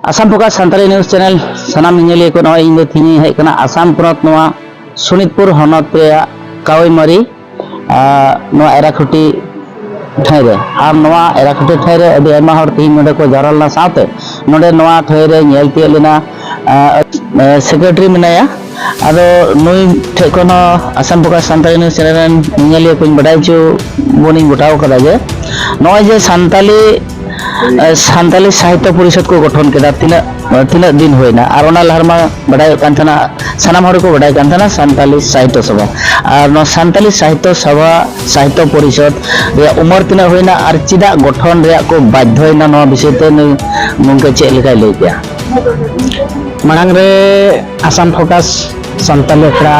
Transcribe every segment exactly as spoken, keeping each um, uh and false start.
Assam focus Santali news channel ᱥᱟᱱᱟᱢ ᱧᱮᱧᱮᱞᱤᱭᱟᱹ ᱠᱚ, ᱱᱚᱜᱼᱚᱭ ᱤᱧ ᱫᱚ ᱛᱮᱦᱮᱧᱤᱧ ᱦᱮᱡ ᱠᱟᱱᱟ ᱟᱥᱟᱢ ᱯᱚᱱᱚᱛ ᱱᱚᱣᱟ ᱥᱳᱱᱤᱛᱯᱩᱨ ᱦᱚᱱᱚᱛ ᱨᱮᱭᱟᱜ ᱠᱟᱣᱤᱢᱟᱨᱤ, ᱟᱨ ᱱᱚᱣᱟ ᱮᱨᱟᱠᱷᱩᱴᱤ ᱴᱷᱟᱹᱭ ᱨᱮ᱾ ᱟᱨ ᱱᱚᱣᱟ ᱮᱨᱟᱠᱷᱩᱴᱤ ᱴᱷᱟᱹᱭ ᱨᱮ ᱟᱹᱰᱤ ᱟᱭᱢᱟ ᱦᱚᱲ ᱛᱮᱦᱮᱧ ᱱᱚᱰᱮ ᱠᱚ ᱡᱟᱣᱨᱟ ᱞᱮᱱᱟ᱾ ᱥᱟᱶᱛᱮ ᱱᱚᱰᱮ ᱱᱚᱣᱟ ᱴᱷᱟᱹᱭ ᱨᱮ ᱧᱮᱞ ᱛᱤᱭᱳᱜ ᱞᱮᱱᱟ, ᱟᱨ ᱥᱮᱠᱨᱮᱴᱟᱨᱤ ᱢᱮᱱᱟᱭᱟ᱾ ᱟᱫᱚ ᱱᱩᱭ ᱴᱷᱮᱡ ᱠᱷᱚᱱ ᱦᱚᱸ Assam focus Santali news channel ᱨᱮᱱ ᱧᱮᱧᱮᱞᱤᱭᱟᱹ ᱠᱚᱧ ᱵᱟᱰᱟᱭ ᱦᱚᱪᱚ ᱵᱚᱱᱤᱧ ᱜᱚᱴᱟᱣ ᱠᱟᱫᱟ ᱡᱮ ᱱᱚᱜᱼᱚᱭ ᱡᱮ ᱥᱟᱱᱛᱟᱞᱤ, ᱮ, ᱥᱟᱱᱛᱟᱞᱤ ᱥᱟᱦᱤᱛᱛᱚ ᱯᱚᱨᱤᱥᱚᱫᱽ ᱠᱚ ᱜᱚᱴᱷᱚᱱ ᱠᱮᱫᱟ, ᱛᱤᱱᱟᱹᱜ, ᱛᱤᱱᱟᱹᱜ ᱫᱤᱱ ᱦᱩᱭᱱᱟ? ᱟᱨ ᱚᱱᱟ ᱞᱟᱦᱟ ᱨᱮᱢᱟ ᱵᱟᱰᱟᱭᱚᱜ ᱠᱟᱱ ᱛᱟᱦᱮᱱᱟ, ᱥᱟᱱᱟᱢ ᱦᱚᱲ ᱠᱚ ᱵᱟᱰᱟᱭ ᱠᱟᱱ ᱛᱟᱦᱮᱱᱟ ᱥᱟᱱᱛᱟᱞᱤ ᱥᱟᱦᱤᱛᱛᱚ ᱥᱚᱵᱷᱟ᱾ ᱟᱨ ᱱᱚᱣᱟ ᱥᱟᱱᱛᱟᱞᱤ ᱥᱟᱦᱤᱛᱛᱚ ᱥᱚᱵᱷᱟ, ᱥᱟᱦᱤᱛᱛᱚ ᱯᱚᱨᱤᱥᱚᱫᱽ ᱨᱮᱭᱟᱜ ᱩᱢᱟᱹᱨ ᱛᱤᱱᱟᱹᱜ ᱦᱩᱭᱱᱟ ᱟᱨ ᱪᱮᱫᱟᱜ ᱜᱚᱴᱷᱚᱱ ᱨᱮᱭᱟᱜ ᱠᱚ ᱵᱟᱫᱽᱫᱷᱚᱭᱮᱱᱟ, ᱱᱚᱣᱟ ᱵᱤᱥᱚᱭ ᱛᱮ ᱱᱩᱭ ᱜᱚᱢᱠᱮ ᱪᱮᱫ ᱞᱮᱠᱟᱭ ᱞᱟᱹᱭ ᱠᱮᱭᱟ? ᱢᱟᱲᱟᱝ ᱨᱮ ᱟᱥᱟᱢ ᱯᱷᱳᱠᱟᱥ ᱥᱟᱱᱛᱟᱞᱤ ᱟᱠᱷᱲᱟ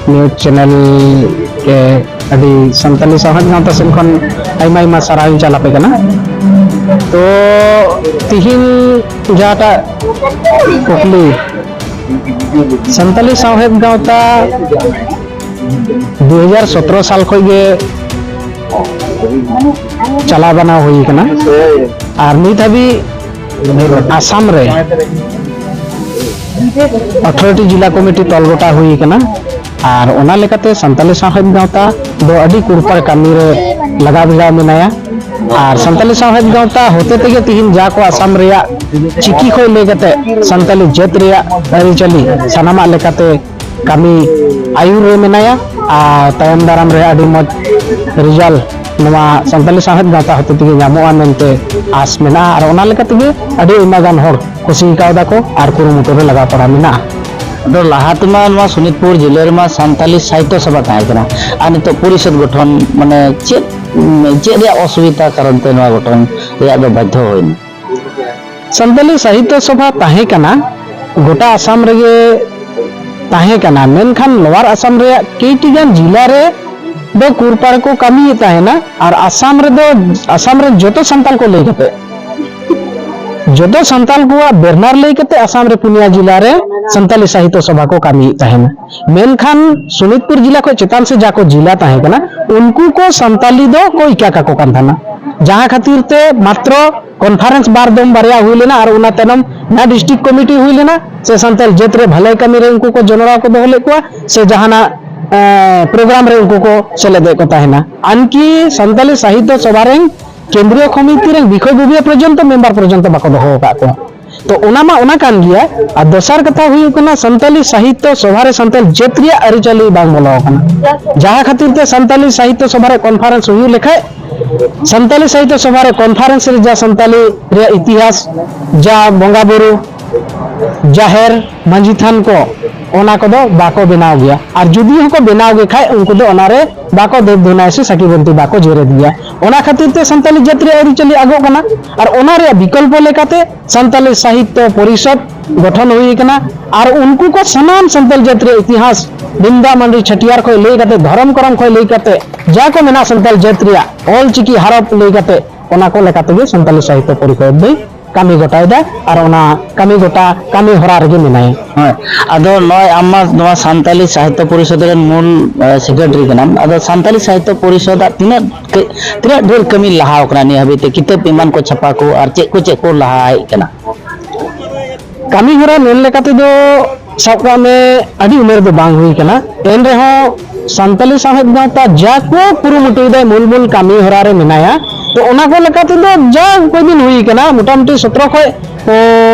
ᱱᱤᱭᱩᱡᱽ ᱪᱮᱱᱮᱞ ᱨᱮ ᱟᱹᱰᱤ ᱥᱟᱱᱛᱟᱞᱤ ᱥᱟᱶᱦᱮᱫ ᱜᱟᱶᱛᱟ ᱥᱮᱱ ᱠᱷᱚᱱ ᱟᱭᱢᱟ ᱟᱭᱢᱟ ᱥᱟᱨᱦᱟᱣ ᱤᱧ ᱪᱟᱞ ᱟᱯᱮ ᱠᱟᱱᱟ᱾ ᱛᱚ, ᱛᱤᱦᱤᱧ ᱡᱟᱦᱟᱸᱴᱟᱜ ᱠᱩᱠᱞᱤ, ᱥᱟᱱᱛᱟᱞᱤ ᱥᱟᱶᱦᱮᱫ ᱜᱟᱶᱛᱟ ᱫᱩ ᱦᱟᱡᱟᱨ ᱥᱚᱛᱨᱚ ᱥᱟᱞ ᱠᱷᱚᱱ ᱜᱮ ᱪᱟᱞᱟᱣ ᱵᱟᱱᱟᱣ ᱦᱩᱭ ᱠᱟᱱᱟ᱾ ᱟᱨ ᱱᱤᱛ ᱦᱟᱹᱵᱤᱡ ᱟᱥᱟᱢ ᱨᱮ ᱟᱴᱷᱨᱚ ᱴᱤ ᱡᱮᱞᱟ ᱠᱚᱢᱤᱴᱤ ᱛᱚᱞ ᱜᱚᱴᱟ ᱦᱩᱭ ᱠᱟᱱᱟ᱾ ᱟᱨ ᱚᱱᱟ ᱞᱮᱠᱟᱛᱮ ᱥᱟᱱᱛᱟᱞᱤ ᱥᱟᱶᱦᱮᱫ ᱜᱟᱶᱛᱟ ᱫᱚ ᱟᱹᱰᱤ ᱠᱩᱨᱯᱟᱲ ᱠᱟᱹᱢᱤ ᱨᱮ ᱞᱟᱜᱟᱣ ᱵᱷᱮᱲᱟᱣ ᱢᱮᱱᱟᱭᱟ᱾ ᱟᱨ ᱥᱟᱱᱛᱟᱞᱤ ᱥᱟᱶᱦᱮᱫ ᱜᱟᱶᱛᱟ ᱦᱚᱛᱮ ᱛᱮᱜᱮ ᱛᱤᱦᱤᱧ ᱡᱟ ᱠᱚ ᱟᱥᱟᱢ ᱨᱮᱭᱟᱜ ᱪᱤᱠᱤ ᱠᱷᱚᱱ ᱞᱟᱹᱭ ᱠᱟᱛᱮ ᱥᱟᱱᱛᱟᱞᱤ ᱡᱟᱹᱛ ᱨᱮᱭᱟᱜ ᱟᱹᱨᱤᱪᱟᱹᱞᱤ ᱥᱟᱱᱟᱢᱟᱜ ᱞᱮᱠᱟᱛᱮ ᱠᱟᱹᱢᱤ ᱟᱹᱭᱩᱨ ᱨᱮ ᱢᱮᱱᱟᱭᱟ᱾ ᱟᱨ ᱛᱟᱭᱚᱢ ᱫᱟᱨᱟᱢ ᱨᱮ ᱟᱹᱰᱤ ᱢᱚᱡᱽ ᱨᱮᱡᱟᱞᱴ ᱱᱚᱣᱟ ᱥᱟᱱᱛᱟᱞᱤ ᱥᱟᱶᱦᱮᱫ ᱜᱟᱶᱛᱟ ᱦᱚᱛᱮ ᱛᱮᱜᱮ ᱧᱟᱢᱚᱜᱼᱟ ᱢᱮᱱᱛᱮ ᱟᱸᱥ ᱢᱮᱱᱟᱜᱼᱟ᱾ ᱟᱨ ᱚᱱᱟ ᱞᱮᱠᱟ ᱛᱮᱜᱮ ᱟᱹᱰᱤ ᱟᱭᱢᱟ ᱜᱟᱱ ᱦᱚᱲ ᱠᱩᱥᱤ ᱠᱟᱣᱫᱟ ᱠᱚ ᱟᱨ ᱠᱩᱨᱩᱢᱩᱴᱩ ᱨᱮ ᱞᱟᱜᱟᱣ ᱯᱟᱲᱟᱣ ᱢᱮᱱᱟᱜᱼᱟ᱾ ᱟᱫᱚ ᱞᱟᱦᱟ ᱛᱮᱢᱟ ᱱᱚᱣᱟ ᱥᱳᱱᱤᱛᱯᱩᱨ ᱡᱮᱞᱟ ᱨᱮᱢᱟ ᱥᱟᱱᱛᱟᱞᱤ ᱥᱟᱦᱤᱛᱛᱚ ᱥᱚᱵᱷᱟ ᱛᱟᱦᱮᱸ ᱠᱟᱱᱟ, ᱟᱨ ᱱᱤᱛᱚᱜ ᱯᱚᱨᱤᱥᱚᱫᱽ ᱜᱚᱴᱷᱚᱱ, ᱢᱟᱱᱮ, ᱪᱮᱫ, ᱪᱮᱫ ᱨᱮᱭᱟᱜ ᱚᱥᱩᱵᱤᱫᱷᱟ ᱠᱟᱨᱚᱱ ᱛᱮ ᱱᱚᱣᱟ ᱜᱚᱴᱷᱚᱱ ᱨᱮᱭᱟᱜ ᱫᱚ ᱵᱟᱫᱽᱫᱷᱚ ᱦᱩᱭᱱᱟ? ᱥᱟᱱᱛᱟᱞᱤ ᱥᱟᱦᱤᱛᱛᱚ ᱥᱚᱵᱷᱟ ᱛᱟᱦᱮᱸ ᱠᱟᱱᱟ, ᱜᱚᱴᱟ ᱟᱥᱟᱢ ᱨᱮᱜᱮ ᱛᱟᱦᱮᱸ ᱠᱟᱱᱟ, ᱢᱮᱱᱠᱷᱟᱱ ᱞᱳᱣᱟᱨ ᱟᱥᱟᱢ ᱨᱮᱭᱟᱜ ᱠᱤᱪᱷᱩ ᱜᱟᱱ ᱡᱮᱞᱟ ᱨᱮ ᱫᱚ ᱠᱩᱨᱯᱟᱲ ᱠᱚ ᱠᱟᱹᱢᱤᱭᱮᱫ ᱛᱟᱦᱮᱱᱟ, ᱟᱨ ᱟᱥᱟᱢ ᱨᱮᱫᱚ, ᱟᱥᱟᱢ ᱨᱮᱱ ᱡᱚᱛᱚ ᱥᱟᱱᱛᱟᱲ ᱠᱚ ᱞᱟᱹᱭ ᱠᱟᱛᱮ ᱡᱚᱛᱚ ᱥᱟᱱᱛᱟᱞ ᱠᱚᱣᱟᱜ ᱵᱮᱱᱟᱨ ᱞᱟᱹᱭ ᱠᱟᱛᱮ ᱟᱥᱟᱢ ᱨᱮ ᱯᱩᱱᱭᱟ ᱡᱤᱞᱟ ᱨᱮ ᱥᱟᱱᱛᱟᱞᱤ ᱥᱟᱦᱤᱛᱛᱚ ᱥᱚᱵᱷᱟ ᱠᱚ ᱠᱟᱹᱢᱤᱭᱮᱫ ᱛᱟᱦᱮᱱᱟ᱾ ᱢᱮᱱᱠᱷᱟᱱ ᱥᱳᱱᱤᱛᱯᱩᱨ ᱡᱤᱞᱟ ᱠᱷᱚᱱ ᱪᱮᱛᱟᱱ ᱥᱮ ᱡᱟ ᱠᱚ ᱡᱤᱞᱟ ᱛᱟᱦᱮᱸ ᱠᱟᱱᱟ, ᱩᱱᱠᱩ ᱠᱚ ᱥᱟᱱᱛᱟᱞᱤ ᱫᱚ ᱠᱚ ᱤᱠᱟ ᱠᱟᱠᱚ ᱠᱟᱱ ᱛᱟᱦᱮᱱᱟ, ᱡᱟᱦᱟᱸ ᱠᱷᱟᱹᱛᱤᱨ ᱛᱮ ᱢᱟᱛᱨᱚ ᱠᱚᱱᱯᱷᱟᱨᱮᱱᱥ ᱵᱟᱨ ᱫᱚᱢ ᱵᱟᱨᱭᱟ ᱦᱩᱭ ᱞᱮᱱᱟ ᱟᱨ ᱚᱱᱟ ᱛᱟᱭᱱᱚᱢ ᱱᱟ ᱰᱤᱥᱴᱨᱤᱠᱴ ᱠᱚᱢᱤᱴᱤ ᱦᱩᱭ ᱞᱮᱱᱟ, ᱥᱮ ᱥᱟᱱᱛᱟᱞ ᱡᱟᱹᱛ ᱨᱮ ᱵᱷᱟᱹᱞᱟᱹᱭ ᱠᱟᱹᱢᱤ ᱨᱮ ᱩᱱᱠᱩ ᱠᱚ ᱡᱚᱱᱚᱲᱟᱣ ᱠᱚ ᱫᱚᱦᱚ ᱞᱮᱫ ᱠᱚᱣᱟ, ᱥᱮ ᱡᱟᱦᱟᱱᱟᱜ ᱯᱨᱳᱜᱨᱟᱢ ᱨᱮ ᱩᱱᱠᱩ ᱠᱚ ᱥᱮᱞᱮᱫᱮᱫ ᱠᱚ ᱛᱟᱦᱮᱱᱟ᱾ ᱟᱱᱠᱤ ᱥᱟᱱᱛᱟᱞᱤ ᱥᱟᱦᱤᱛᱛᱚ ᱥᱚᱵᱷᱟ ᱨᱮᱱ ᱠᱮᱱᱫᱨᱤᱭᱚ ᱠᱚᱢᱤᱴᱤ ᱨᱮᱱ ᱵᱤᱠᱷᱚᱭ ᱵᱩᱵᱤᱭᱟ ᱯᱚᱨᱡᱚᱱᱛᱚ ᱢᱮᱢᱵᱟᱨ ᱯᱚᱨᱡᱚᱱᱛᱚ ᱵᱟᱠᱚ ᱫᱚᱦᱚ ᱟᱠᱟᱫ ᱠᱚᱣᱟ᱾ ᱛᱚ ᱚᱱᱟ ᱢᱟ ᱚᱱᱟ ᱠᱟᱱ ᱜᱮᱭᱟ, ᱟᱨ ᱫᱚᱥᱟᱨ ᱠᱟᱛᱷᱟ ᱦᱩᱭᱩᱜ ᱠᱟᱱᱟ, ᱥᱟᱱᱛᱟᱞᱤ ᱥᱟᱦᱤᱛᱛᱚ ᱥᱚᱵᱷᱟ ᱨᱮ ᱥᱟᱱᱛᱟᱞ ᱡᱟᱹᱛ ᱨᱮᱭᱟᱜ ᱟᱹᱨᱤᱪᱟᱹᱞᱤ ᱵᱟᱝ ᱵᱚᱞᱚ ᱟᱠᱟᱱᱟ, ᱡᱟᱦᱟᱸ ᱠᱷᱟᱹᱛᱤᱨ ᱛᱮ ᱥᱟᱱᱛᱟᱞᱤ ᱥᱟᱦᱤᱛᱛᱚ ᱥᱚᱵᱷᱟ ᱨᱮ ᱠᱚᱱᱯᱷᱟᱨᱮᱱᱥ ᱦᱩᱭᱩᱜ ᱞᱮᱠᱷᱟᱡ, ᱥᱟᱱᱛᱟᱞᱤ ᱥᱟᱦᱤᱛᱛᱚ ᱥᱚᱵᱷᱟ ᱨᱮ ᱠᱚᱱᱯᱷᱟᱨᱮᱱᱥ ᱨᱮ ᱡᱟ ᱥᱟᱱᱛᱟᱞᱤ ᱨᱮᱭᱟᱜ ᱤᱛᱤᱦᱟᱥ, ᱡᱟ ᱵᱚᱸᱜᱟ ᱵᱩᱨᱩ, ᱡᱟᱦᱮᱨ ᱢᱟᱹᱡᱷᱤ ᱛᱷᱟᱱ ᱠᱚ, ᱚᱱᱟ ᱠᱚᱫᱚ ᱵᱟᱠᱚ ᱵᱮᱱᱟᱣ ᱜᱮᱭᱟ᱾ ᱟᱨ ᱡᱩᱫᱤ ᱦᱚᱸᱠᱚ ᱵᱮᱱᱟᱣ ᱜᱮ ᱠᱷᱟᱡ, ᱩᱱᱠᱩ ᱫᱚ ᱚᱱᱟᱨᱮ ᱵᱟᱠᱚ ᱫᱮᱵ ᱫᱷᱩᱱᱟᱭ ᱥᱮ ᱥᱟᱹᱠᱤ ᱵᱟᱹᱱᱛᱤ ᱵᱟᱠᱚ ᱡᱮᱨᱮᱫ ᱜᱮᱭᱟ᱾ ᱚᱱᱟ ᱠᱷᱟᱹᱛᱤᱨ ᱛᱮ ᱥᱟᱱᱛᱟᱞᱤ ᱡᱟᱹᱛ ᱨᱮᱭᱟᱜ ᱟᱹᱨᱤᱪᱟᱹᱞᱤ ᱟᱜᱚᱜ ᱠᱟᱱᱟ᱾ ᱟᱨ ᱚᱱᱟ ᱨᱮᱭᱟᱜ ᱵᱤᱠᱚᱞᱯᱚ ᱞᱮᱠᱟᱛᱮ ᱥᱟᱱᱛᱟᱞᱤ ᱥᱟᱦᱤᱛᱛᱚ ᱯᱚᱨᱤᱥᱚᱫ ᱜᱚᱴᱷᱚᱱ ᱦᱩᱭ ᱟᱠᱟᱱᱟ᱾ ᱟᱨ ᱩᱱᱠᱩ ᱠᱚ ᱥᱟᱱᱟᱢ ᱥᱟᱱᱛᱟᱞ ᱡᱟᱹᱛ ᱨᱮᱭᱟᱜ ᱤᱛᱤᱦᱟᱥ, ᱵᱤᱱᱫᱟ ᱢᱟᱱᱰᱤ ᱪᱷᱟᱹᱴᱭᱟᱨ ᱠᱷᱚᱱ ᱞᱟᱹᱭ ᱠᱟᱛᱮ, ᱫᱷᱚᱨᱚᱢ ᱠᱚᱨᱚᱢ ᱠᱷᱚᱱ ᱞᱟᱹᱭ ᱠᱟᱛᱮ, ᱡᱟ ᱠᱚ ᱢᱮᱱᱟᱜ ᱥᱟᱱᱛᱟᱞ ᱡᱟᱹᱛ ᱨᱮᱭᱟᱜ ᱚᱞ ᱪᱤᱠᱤ ᱦᱟᱨᱚᱯ ᱞᱟᱹᱭ ᱠᱟᱛᱮ, ᱚᱱᱟ ᱠᱚ ᱞᱮᱠᱟ ᱛᱮᱜᱮ ᱥᱟᱱᱛᱟᱞᱤ ᱥᱟᱦᱤᱛᱛᱚ ᱯᱚᱨᱤᱥᱚᱫ ᱫᱚᱭ ᱠᱟᱹᱢᱤ ᱜᱚᱴᱟᱭᱮᱫᱟ ᱟᱨ ᱚᱱᱟ ᱠᱟᱹᱢᱤ ᱜᱚᱴᱟ ᱠᱟᱹᱢᱤ ᱦᱚᱨᱟ ᱨᱮᱜᱮ ᱢᱮᱱᱟᱭᱟ᱾ ᱦᱳᱭ᱾ ᱟᱫᱚ ᱱᱚᱜᱼᱚᱭ ᱟᱢ ᱢᱟ ᱱᱚᱣᱟ ᱥᱟᱱᱛᱟᱞᱤ ᱥᱟᱦᱤᱛᱛᱚ ᱯᱚᱨᱤᱥᱚᱫ ᱨᱮᱱ ᱢᱩᱞ, ᱮ, ᱥᱮᱠᱨᱮᱴᱟᱨᱤ ᱠᱟᱱᱟᱢ᱾ ᱟᱫᱚ ᱥᱟᱱᱛᱟᱞᱤ ᱥᱟᱦᱤᱛᱛᱚ ᱯᱚᱨᱤᱥᱚᱫ ᱟᱜ ᱛᱤᱱᱟᱹᱜ ᱠᱟᱹ-, ᱛᱤᱱᱟᱹᱜ ᱰᱷᱮᱨ ᱠᱟᱹᱢᱤ ᱞᱟᱦᱟᱣ ᱠᱟᱱᱟ ᱱᱤᱭᱟᱹ ᱦᱟᱹᱵᱤᱡ ᱛᱮ? ᱠᱤᱛᱟᱹᱵ ᱮᱢᱟᱱ ᱠᱚ ᱪᱷᱟᱯᱟ ᱠᱚ ᱟᱨ ᱪᱮᱫ ᱠᱚ ᱪᱮᱫ ᱠᱚ ᱞᱟᱦᱟ ᱦᱮᱡ ᱠᱟᱱᱟ? ᱠᱟᱹᱢᱤ ᱦᱚᱨᱟ ᱢᱮᱱ ᱞᱮᱠᱟ ᱛᱮᱫᱚ, ᱥᱟᱵ ᱠᱟᱜ ᱢᱮ, ᱟᱹᱰᱤ ᱩᱢᱮᱨ ᱫᱚ ᱵᱟᱝ ᱦᱩᱭ ᱠᱟᱱᱟ, ᱮᱱ ᱨᱮᱦᱚᱸ ᱥᱟᱱᱛᱟᱞᱤ ᱥᱟᱶᱦᱮᱫ ᱜᱟᱶᱛᱟ ᱡᱟ ᱠᱚ ᱠᱩᱨᱩᱢᱩᱴᱩᱭᱮᱫᱟᱭ, ᱢᱩᱞ ᱢᱩᱞ ᱠᱟᱹᱢᱤ ᱦᱚᱨᱟ ᱨᱮ ᱢᱮᱱᱟᱭᱟ᱾ ᱛᱚ ᱚᱱᱟ ᱠᱚ ᱞᱮᱠᱟ ᱛᱮᱫᱚ ᱡᱟ ᱠᱚᱭ ᱫᱤᱱ ᱦᱩᱭ ᱠᱟᱱᱟ, ᱢᱚᱴᱟᱢᱩᱴᱤ ᱥᱚᱛᱨᱚ ᱠᱷᱚᱡ, ᱮ,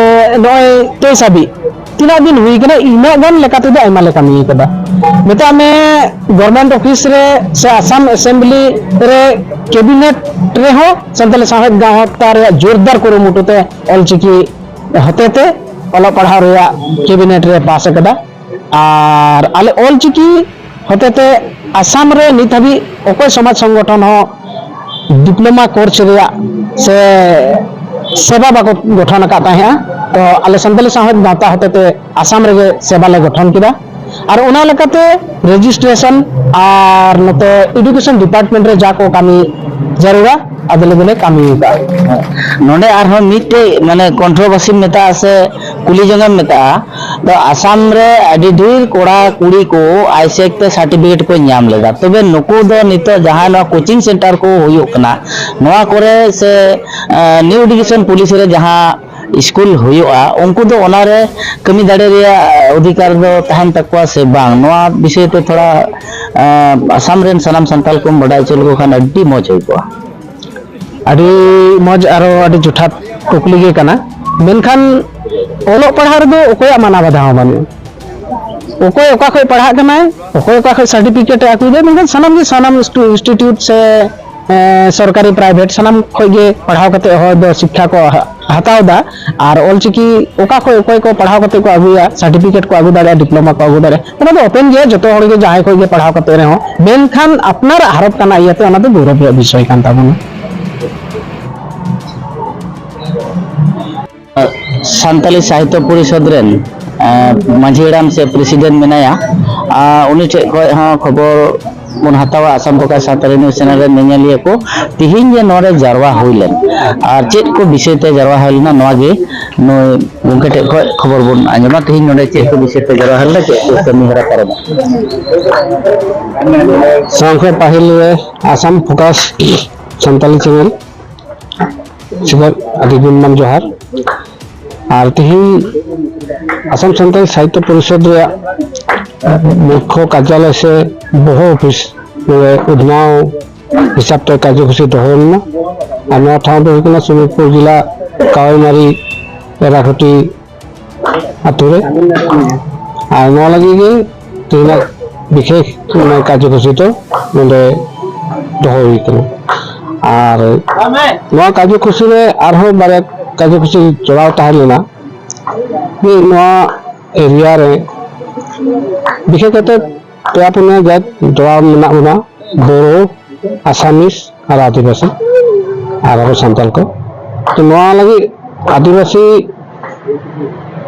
ᱱᱚᱜᱼᱚᱭ ᱛᱮᱭᱤᱥ ᱦᱟᱹᱵᱤᱡ ᱛᱤᱱᱟᱹᱜ ᱫᱤᱱ ᱦᱩᱭ ᱠᱟᱱᱟ, ᱤᱱᱟᱹᱜ ᱜᱟᱱ ᱞᱮᱠᱟ ᱛᱮᱫᱚ ᱟᱭᱢᱟ ᱞᱮ ᱠᱟᱹᱢᱤ ᱠᱟᱫᱟ᱾ ᱢᱮᱛᱟᱜ ᱢᱮ, ᱜᱚᱵᱷᱚᱨᱱᱢᱮᱱᱴ ᱚᱯᱷᱤᱥ ᱨᱮ ᱥᱮ ᱟᱥᱟᱢ ᱮᱥᱮᱢᱵᱞᱤ ᱨᱮ, ᱠᱮᱵᱤᱱᱮᱴ ᱨᱮᱦᱚᱸ ᱥᱟᱱᱛᱟᱞᱤ ᱥᱟᱶᱦᱮᱫ ᱜᱟᱶᱛᱟ ᱨᱮᱭᱟᱜ ᱡᱳᱨᱫᱟᱨ ᱠᱩᱨᱩᱢᱩᱴᱩ ᱛᱮ ᱚᱞᱪᱤᱠᱤ ᱦᱚᱛᱮᱛᱮ ᱚᱞᱚᱜ ᱯᱟᱲᱦᱟᱣ ᱨᱮᱭᱟᱜ ᱠᱮᱵᱤᱱᱮᱴ ᱨᱮ ᱯᱟᱥ ᱟᱠᱟᱫᱟ᱾ ᱟᱨ ᱟᱞᱮ ᱚᱞᱪᱤᱠᱤ ᱦᱚᱛᱮᱛᱮ ᱟᱥᱟᱢ ᱨᱮ ᱱᱤᱛ ᱦᱟᱹᱵᱤᱡ ᱚᱠᱚᱭ ᱥᱚᱢᱟᱡᱽ ᱥᱚᱝᱜᱚᱴᱷᱚᱱ ᱦᱚᱸ ᱰᱤᱯᱞᱳᱢᱟ ᱠᱳᱨᱥ ᱨᱮᱭᱟᱜ ᱥᱮ ᱥᱮᱵᱟ ᱵᱟᱠᱚ ᱜᱚᱴᱷᱚᱱ ᱟᱠᱟᱫ ᱛᱟᱦᱮᱸᱜᱼᱟ᱾ ᱛᱚ ᱟᱞᱮ ᱥᱟᱱᱛᱟᱞᱤ ᱥᱟᱶᱦᱮᱫ ᱜᱟᱶᱛᱟ ᱦᱚᱛᱮᱛᱮ ᱟᱥᱟᱢ ᱨᱮᱜᱮ ᱥᱮᱵᱟ ᱞᱮ ᱜᱚᱴᱷᱚᱱ ᱠᱮᱫᱟ᱾ ᱟᱨ ᱚᱱᱟ ᱞᱮᱠᱟᱛᱮ ᱨᱮᱡᱤᱥᱴᱨᱮᱥᱚᱱ ᱟᱨ ᱱᱚᱛᱮ ᱮᱰᱩᱠᱮᱥᱚᱱ ᱰᱤᱯᱟᱨᱴᱢᱮᱱᱴ ᱨᱮ ᱡᱟ ᱠᱚ ᱠᱟᱹᱢᱤ ᱡᱟᱹᱨᱩᱲᱟ, ᱟᱫᱚ ᱞᱮ ᱫᱚᱞᱮ ᱠᱟᱹᱢᱤ ᱟᱠᱟᱫᱼᱟ᱾ ᱱᱚᱰᱮ ᱟᱨᱦᱚᱸ ᱢᱤᱫᱴᱮᱡ ᱢᱟᱱᱮ ᱠᱚᱱᱴᱨᱳᱵᱷᱟᱨᱥᱤᱢ ᱢᱮᱛᱟᱜᱼᱟ ᱥᱮ ᱠᱩᱞᱤ ᱡᱚᱝ ᱮᱢ ᱢᱮᱛᱟᱜᱼᱟ, ᱫᱚ ᱟᱥᱟᱢ ᱨᱮ ᱟᱹᱰᱤ ᱰᱷᱮᱨ ᱠᱚᱲᱟ ᱠᱩᱲᱤ ᱠᱚ ᱟᱭᱥᱮᱠ ᱛᱮ ᱥᱟᱨᱴᱤᱯᱷᱤᱠᱮᱴ ᱠᱚ ᱧᱟᱢ ᱞᱮᱫᱟ, ᱛᱚᱵᱮ ᱱᱩᱠᱩ ᱫᱚ ᱱᱤᱛᱚᱜ ᱡᱟᱦᱟᱸ ᱱᱚᱣᱟ ᱠᱳᱪᱤᱝ ᱥᱮᱱᱴᱟᱨ ᱠᱚ ᱦᱩᱭᱩᱜ ᱠᱟᱱᱟ, ᱱᱚᱣᱟ ᱠᱚᱨᱮ ᱥᱮ ᱱᱤᱭᱩ ᱮᱰᱩᱠᱮᱥᱚᱱ ᱯᱚᱞᱤᱥᱤ ᱨᱮ ᱡᱟᱦᱟᱸ ᱥᱠᱩᱞ ᱦᱩᱭᱩᱜᱼᱟ, ᱩᱱᱠᱩ ᱫᱚ ᱚᱱᱟᱨᱮ ᱠᱟᱹᱢᱤ ᱫᱟᱲᱮ ᱨᱮᱭᱟᱜ ᱚᱫᱷᱤᱠᱟᱨ ᱫᱚ ᱛᱟᱦᱮᱱ ᱛᱟᱠᱚᱣᱟ ᱥᱮ ᱵᱟᱝ? ᱱᱚᱣᱟ ᱵᱤᱥᱚᱭ ᱛᱮ ᱛᱷᱚᱲᱟ, ᱟᱸ, ᱟᱥᱟᱢ ᱨᱮᱱ ᱥᱟᱱᱟᱢ ᱥᱟᱱᱛᱟᱞ ᱠᱚᱢ ᱵᱟᱰᱟᱭ ᱦᱚᱪᱚ ᱞᱮᱠᱚ ᱠᱷᱟᱱ ᱟᱹᱰᱤ ᱢᱚᱡᱽ ᱦᱩᱭ ᱠᱚᱜᱼᱟ᱾ ᱟᱹᱰᱤ ᱢᱚᱡᱽ, ᱟᱨᱚ ᱟᱹᱰᱤ ᱡᱚᱛᱷᱟᱛ ᱠᱩᱠᱞᱤ ᱜᱮ ᱠᱟᱱᱟ᱾ ᱢᱮᱱᱠᱷᱟᱱ ᱚᱞᱚᱜ ᱯᱟᱲᱦᱟᱣ ᱨᱮᱫᱚ ᱚᱠᱚᱭᱟᱜ ᱢᱟᱱᱟ ᱵᱟᱫᱷᱟ ᱦᱚᱸ ᱵᱟᱹᱱᱩᱜᱼᱟ᱾ ᱚᱠᱚᱭ ᱚᱠᱟ ᱠᱷᱚᱱ ᱯᱟᱲᱦᱟᱜ ᱠᱟᱱᱟᱭ, ᱚᱠᱚᱭ ᱚᱠᱟ ᱠᱷᱚᱱ ᱥᱟᱨᱴᱤᱯᱷᱤᱠᱮᱴ ᱮ ᱟᱹᱜᱩᱭᱮᱫᱟ, ᱢᱮᱱᱠᱷᱟᱱ ᱥᱟᱱᱟᱢ ᱜᱮ ᱥᱟᱱᱟᱢ ᱤᱱᱥᱴᱤ-, ᱤᱱᱥᱴᱤᱴᱤᱭᱩᱴ ᱥᱮ, ᱮ, ᱥᱚᱨᱠᱟᱨᱤ ᱯᱨᱟᱭᱵᱷᱮᱴ ᱥᱟᱱᱟᱢ ᱠᱷᱚᱱ ᱜᱮ ᱯᱟᱲᱦᱟᱣ ᱠᱟᱛᱮ ᱦᱚᱲ ᱫᱚ ᱥᱤᱠᱠᱷᱟ ᱠᱚ ᱦᱟ-, ᱦᱟᱛᱟᱣ ᱮᱫᱟ᱾ ᱟᱨ ᱚᱞᱪᱤᱠᱤ ᱚᱠᱟ ᱠᱷᱚᱱ ᱚᱠᱚᱭ ᱠᱚ ᱯᱟᱲᱦᱟᱣ ᱠᱟᱛᱮ ᱠᱚ ᱟᱹᱜᱩᱭᱟ, ᱥᱟᱨᱴᱤᱯᱷᱤᱠᱮᱴ ᱠᱚ ᱟᱹᱜᱩ ᱫᱟᱲᱮᱭᱟᱜᱼᱟ, ᱰᱤᱯᱞᱳᱢᱟ ᱠᱚ ᱟᱹᱜᱩ ᱫᱟᱲᱮᱭᱟᱜᱼᱟ, ᱚᱱᱟ ᱫᱚ ᱳᱯᱮᱱ ᱜᱮᱭᱟ ᱡᱚᱛᱚ ᱦᱚᱲ ᱜᱮ, ᱡᱟᱦᱟᱸᱭ ᱠᱷᱚᱱ ᱜᱮ ᱯᱟᱲᱦᱟᱣ ᱠᱟᱛᱮ ᱨᱮᱦᱚᱸ᱾ ᱢᱮᱱᱠᱷᱟᱱ ᱟᱯᱱᱟᱨᱟᱜ ᱦᱚᱨᱚᱯ ᱠᱟᱱᱟ ᱤᱭᱟᱹᱛᱮ ᱚᱱᱟ ᱫᱚ ᱜᱚᱨᱚᱵᱽ ᱨᱮᱭᱟᱜ ᱵᱤᱥᱚᱭ ᱠᱟᱱ ᱛᱟᱵᱚᱱᱟ᱾ ᱥᱟᱱᱛᱟᱞᱤ ᱥᱟᱦᱤᱛᱛᱚ ᱯᱚᱨᱤᱥᱚᱫᱽ ᱨᱮᱱ, ᱮᱸ, ᱢᱟᱹᱡᱷᱤ ᱦᱟᱲᱟᱢ ᱥᱮ ᱯᱨᱮᱥᱤᱰᱮᱱᱴ ᱢᱮᱱᱟᱭᱟ, ᱟᱨ ᱩᱱᱤ ᱴᱷᱮᱱ ᱠᱷᱚᱱ ᱦᱚᱸ ᱠᱷᱚᱵᱚᱨ ᱵᱚᱱ ᱦᱟᱛᱟᱣᱟ᱾ Assam focus Santali news channel ᱨᱮᱱ ᱧᱮᱧᱮᱞᱤᱭᱟᱹ ᱠᱚ, ᱛᱤᱦᱤᱧ ᱡᱮ ᱱᱚᱰᱮ ᱡᱟᱨᱣᱟ ᱦᱩᱭ ᱞᱮᱱ ᱟᱨ ᱪᱮᱫ ᱠᱚ ᱵᱤᱥᱚᱭ ᱛᱮ ᱡᱟᱨᱣᱟ ᱦᱩᱭ ᱞᱮᱱᱟ, ᱱᱚᱣᱟ ᱜᱮ ᱱᱩᱭ ᱜᱚᱢᱠᱮ ᱴᱷᱮᱱ ᱠᱷᱚᱱ ᱠᱷᱚᱵᱚᱨ ᱵᱚᱱ ᱟᱸᱡᱚᱢᱟ᱾ ᱛᱤᱦᱤᱧ ᱱᱚᱰᱮ ᱪᱮᱫ ᱠᱚ ᱵᱤᱥᱚᱭ ᱛᱮ ᱡᱟᱨᱣᱟ ᱦᱩᱭ ᱞᱮᱱᱟ, ᱪᱮᱫ ᱠᱚ ᱠᱟᱹᱢᱤ ᱦᱚᱨᱟ ᱯᱟᱨᱚᱢᱚᱜ? ᱥᱟᱶᱛᱮ ᱯᱟᱹᱦᱤᱞ ᱨᱮ ᱟᱥᱟᱢ ᱯᱷᱳᱠᱟᱥ ᱥᱟᱱᱛᱟᱞᱤ ᱪᱮᱱᱮᱞ ᱥᱤᱠᱷᱟᱹᱛ ᱟᱹᱰᱤ ᱜᱩᱱᱢᱟᱱ ᱡᱚᱦᱟᱨ᱾ ᱟᱨ ᱛᱤᱦᱤᱧ ᱟᱥᱟᱢ ᱥᱟᱱᱛᱟᱲ ᱥᱟᱦᱤᱛᱛᱚ ᱯᱚᱨᱤᱥᱚᱫᱽ ᱨᱮᱭᱟᱜ ᱢᱩᱠᱷᱭᱚ ᱠᱟᱨᱡᱟᱞᱚᱭ ᱥᱮ ᱵᱚᱦᱚ ᱚᱯᱷᱤᱥ ᱱᱚᱰᱮ ᱩᱫᱷᱱᱟᱣ ᱦᱤᱥᱟᱵ ᱛᱮ ᱠᱟᱨᱡᱚᱥᱩᱪᱤ ᱫᱚᱦᱚ ᱞᱮᱱᱟ᱾ ᱟᱨ ᱱᱚᱣᱟ ᱴᱷᱟᱶ ᱫᱚ ᱦᱩᱭᱩᱜ ᱠᱟᱱᱟ ᱥᱩᱢᱤᱨᱯᱩᱨ ᱡᱮᱞᱟ ᱠᱟᱣᱟᱭᱢᱟᱨᱤ ᱮᱨᱟᱠᱩᱴᱤ ᱟᱛᱳ ᱨᱮ᱾ ᱟᱨ ᱱᱚᱣᱟ ᱞᱟᱹᱜᱤᱫ ᱜᱮ ᱛᱮᱦᱮᱧᱟᱜ ᱵᱤᱥᱮᱥ ᱠᱟᱨᱡᱚᱥᱩᱪᱤ ᱫᱚ ᱱᱚᱰᱮ ᱫᱚᱦᱚ ᱦᱩᱭ ᱠᱟᱱᱟ᱾ ᱟᱨ ᱱᱚᱣᱟ ᱠᱟᱨᱡᱚᱥᱩᱪᱤ ᱨᱮ ᱟᱨᱦᱚᱸ ᱵᱟᱨᱭᱟ ᱠᱟᱨᱡᱚᱥᱩᱪᱤ ᱡᱚᱲᱟᱣ ᱛᱟᱦᱮᱸ ᱞᱮᱱᱟ᱾ ᱡᱮ ᱱᱚᱣᱟ ᱮᱨᱤᱭᱟ ᱨᱮ ᱵᱤᱥᱮᱥ ᱠᱟᱛᱮ ᱯᱮᱭᱟ ᱯᱩᱱᱭᱟ ᱡᱟᱹᱛ ᱡᱚᱲᱟᱣ ᱢᱮᱱᱟᱜ ᱵᱚᱱᱟ, ᱵᱳᱨᱳ, ᱟᱥᱟᱢᱤᱥ ᱟᱨ ᱟᱹᱫᱤᱵᱟᱹᱥᱤ ᱟᱨ ᱟᱵᱚ ᱥᱟᱱᱛᱟᱲ ᱠᱚ᱾ ᱛᱚ ᱱᱚᱣᱟ ᱞᱟᱹᱜᱤᱫ ᱟᱹᱫᱤᱵᱟᱹᱥᱤ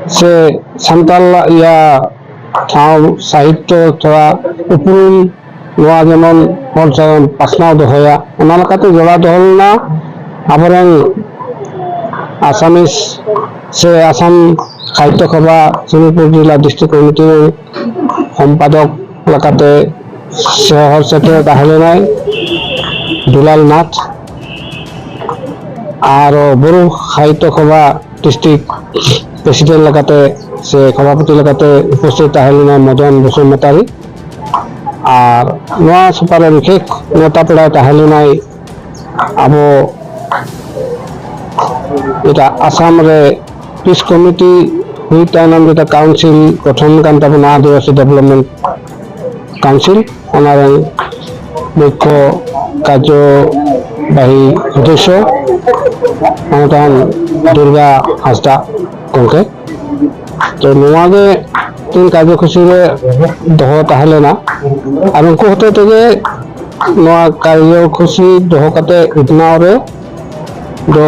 ᱥᱮ ᱥᱟᱱᱛᱟᱲ ᱤᱭᱟ ᱴᱷᱟᱶ, ᱥᱟᱦᱤᱛᱛᱚ ᱛᱷᱚᱲᱟ ᱩᱯᱨᱩᱢ, ᱱᱚᱣᱟ ᱡᱮᱢᱚᱱ ᱦᱚᱲ ᱥᱟᱶ ᱯᱟᱥᱱᱟᱣ ᱫᱚᱦᱚᱭᱟ, ᱚᱱᱟ ᱞᱮᱠᱟᱛᱮ ᱡᱚᱲᱟᱣ ᱫᱚᱦᱚ ᱞᱮᱱᱟ ᱟᱵᱚᱨᱮᱱ ᱟᱥᱟᱢᱤᱥ ᱥᱮ ᱟᱥᱟᱢ ᱥᱟᱦᱤᱛᱛᱚ ᱥᱚᱵᱷᱟ ᱥᱳᱱᱤᱛᱯᱩᱨ ᱡᱮᱞᱟ ᱰᱤᱥᱴᱨᱤᱠᱴ ᱠᱚᱢᱤᱴᱤ ᱨᱮᱱ ᱥᱚᱢᱯᱟᱫᱚᱠ ᱞᱮᱠᱟᱛᱮ ᱥᱚᱦᱚᱨ ᱥᱮᱴᱮᱨ ᱛᱟᱦᱮᱸ ᱞᱮᱱᱟᱭ ᱫᱩᱞᱟᱞ ᱱᱟᱛᱷ᱾ ᱟᱨ ᱵᱳᱨᱳ ᱥᱟᱦᱤᱛᱛᱚ ᱥᱚᱵᱷᱟ ᱰᱤᱥᱴᱨᱤᱠᱴ ᱯᱨᱮᱥᱤᱰᱮᱱᱴ ᱞᱮᱠᱟᱛᱮ ᱥᱮ ᱥᱚᱵᱷᱟᱯᱚᱛᱤ ᱞᱮᱠᱟᱛᱮ ᱩᱯᱚᱥᱛᱷᱤᱛ ᱛᱟᱦᱮᱸ ᱞᱮᱱᱟᱭ ᱢᱚᱫᱚᱱ ᱵᱚᱥᱩᱢᱚᱛᱟᱨᱤ᱾ ᱟᱨ ᱱᱚᱣᱟ ᱥᱚᱵᱷᱟ ᱨᱮ ᱵᱤᱥᱮᱥ ᱱᱮᱣᱛᱟ ᱯᱮᱲᱟᱭ ᱛᱟᱦᱮᱸ ᱞᱮᱱᱟᱭ ᱟᱵᱚ ᱡᱮᱴᱟ ᱟᱥᱟᱢ ᱨᱮ ᱯᱤᱥ ᱠᱚᱢᱤᱴᱤ ᱦᱩᱭ ᱛᱟᱭᱱᱚᱢ ᱡᱮᱴᱟ ᱠᱟᱣᱩᱱᱥᱤᱞ ᱜᱚᱴᱷᱚᱱ ᱠᱟᱱ ᱛᱟᱵᱚᱱᱟ, ᱟᱹᱫᱤᱵᱟᱹᱥᱤ ᱰᱮᱵᱷᱞᱚᱯᱢᱮᱱᱴ ᱠᱟᱣᱩᱱᱥᱤᱞ, ᱚᱱᱟ ᱨᱮᱱ ᱢᱩᱠᱷᱭᱚ ᱠᱟᱨᱡᱚᱵᱟᱦᱤ ᱥᱚᱫᱚᱥᱥᱚ ᱢᱟᱱᱚᱛᱟᱱ ᱫᱩᱨᱜᱟ ᱦᱟᱸᱥᱫᱟ ᱜᱚᱢᱠᱮ᱾ ᱛᱚ, ᱱᱚᱣᱟ ᱜᱮ ᱛᱤᱱ ᱠᱟᱨᱡᱚᱥᱩᱪᱤ ᱨᱮ ᱫᱚᱦᱚ ᱛᱟᱦᱮᱸ ᱞᱮᱱᱟ, ᱟᱨ ᱩᱱᱠᱩ ᱦᱚᱛᱮ ᱛᱮᱜᱮ ᱱᱚᱣᱟ ᱠᱟᱨᱡᱚᱥᱩᱪᱤ ᱫᱚᱦᱚ ᱠᱟᱛᱮ ᱩᱛᱱᱟᱹᱣ ᱨᱮ ᱫᱚ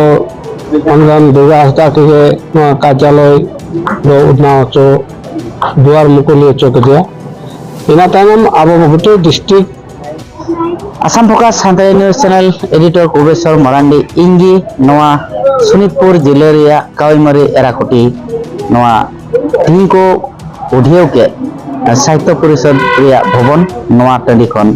ᱢᱟᱱᱚᱛᱟᱱ ᱫᱩᱨᱜᱟ ᱦᱟᱸᱥᱫᱟ ᱛᱮᱜᱮ ᱱᱚᱣᱟ ᱠᱟᱨᱡᱟᱞᱚᱭ ᱫᱚ ᱩᱛᱱᱟᱹᱣ ᱦᱚᱪᱚ, ᱫᱩᱣᱟᱨ ᱢᱩᱠᱩᱞᱤ ᱦᱚᱪᱚ ᱠᱮᱫᱮᱭᱟ᱾ ᱤᱱᱟᱹ ᱛᱟᱭᱱᱚᱢ ᱟᱵᱚ ᱜᱚᱴᱟ district Assam focus Santali news channel editor Kubeswar Marandi, ᱤᱧ ᱜᱮ ᱱᱚᱣᱟ ᱥᱳᱱᱤᱛᱯᱩᱨ ᱡᱤᱞᱟᱹ ᱨᱮᱭᱟᱜ ᱠᱟᱣᱤᱢᱟᱨᱤ ᱮᱨᱟᱠᱩᱴᱤ, ᱱᱚᱣᱟ ᱛᱤᱦᱤᱧ ᱠᱚ ᱩᱰᱷᱤᱭᱟᱹᱣ ᱠᱮᱫ ᱥᱟᱦᱤᱛᱛᱚ ᱯᱚᱨᱤᱥᱚᱫᱽ ᱨᱮᱭᱟᱜ ᱵᱷᱚᱵᱚᱱ, ᱱᱚᱣᱟ ᱴᱟᱺᱰᱤ ᱠᱷᱚᱱ